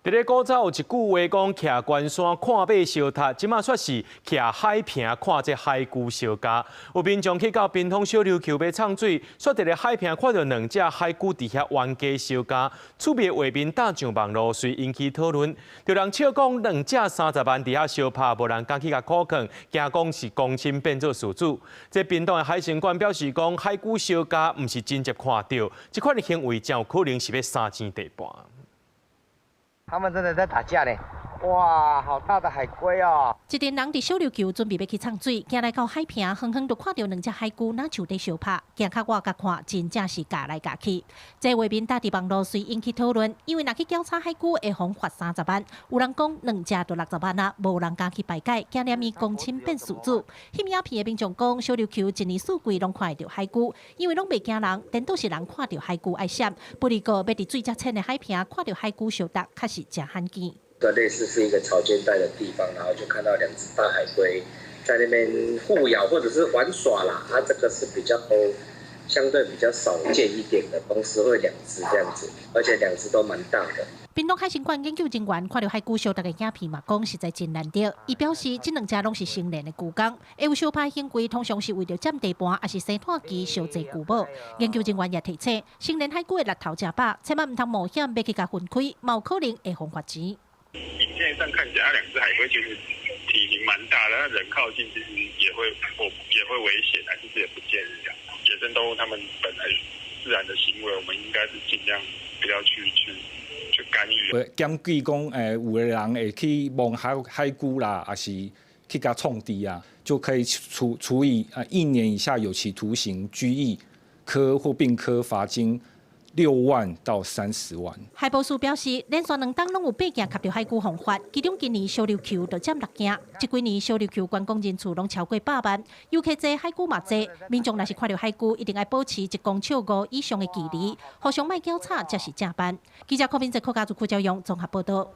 佇咧古早有一句話講，徛關山看馬相踢，這馬煞是徛海坪看這海龜相咬。有民眾去到屏東小琉球欲沖水，煞佇咧海坪看著兩隻海龜佇遐冤家相咬，趣味畫面貼上網路，隨引起討論。有人笑講兩隻30萬佇遐相拍，無人敢去共苦勸，驚講是公親變做事主。這屏東的海生館表示講，海龜相咬毋是真濟看著，這款的行為真有可能是欲相爭地盤。他們真的在打架呢！哇，好大的海龜哦！一陣人佇小琉球準備欲去沖水，行來到海坪，遠遠就看著兩隻海龜若像佇相拍，行較倚共看，真正是咬來咬去。這畫面貼佇網路隨引起討論，因為若去攪吵海龜會予罰三十萬，有人講兩隻就60萬啊，無人敢去排解，驚連公親變事主。翕影片的民眾講，小琉球一年四季攏看會著海龜，因為攏袂驚人，顛倒是人看著海龜愛閃。不過欲佇水遮淺的海坪看著海龜相觸，確實誠罕見。個類似是一個潮間帶的地方，然後就看到兩隻大海龜在那邊互咬或者是玩耍啦。它這個是比較相對比較少見一點的，同時會兩隻這樣子，而且兩隻都蠻大的。屏東海生館研究人員看著海龜相踢的影片嘛，講實在真難得。伊表示，這兩隻攏是成年的龜公，會有相拍行為，通常是為著佔地盤，抑是生湠期相爭龜母。研究人員也提醒，成年海龜的力頭誠飽，千萬毋通冒險欲去共分開，嘛有可能會予罰錢。影片上看起來，兩隻海龜其實體型蠻大的，那人靠近其實也會，我也會危險啊，其實也不建議啊。野生動物它們本來自然的行為，我們應該是盡量不要去干預。檢舉講，有的人會去摸海龜啦，抑是去共創治啊，就可以處以啊1年以下有期徒刑、拘役、科或併科罰金6萬到30萬。海保署表示，連續兩冬攏有八件𤆬著海龜予罰，其中今年小琉球就佔六件。這幾年小琉球觀光人次攏超過100萬，遊客濟，海龜嘛濟。民眾若是看著海龜，一定愛保持1公尺5以上的距離，互相莫攪吵才是正範。記者柯明哲、柯家族、柯教勇綜合報道。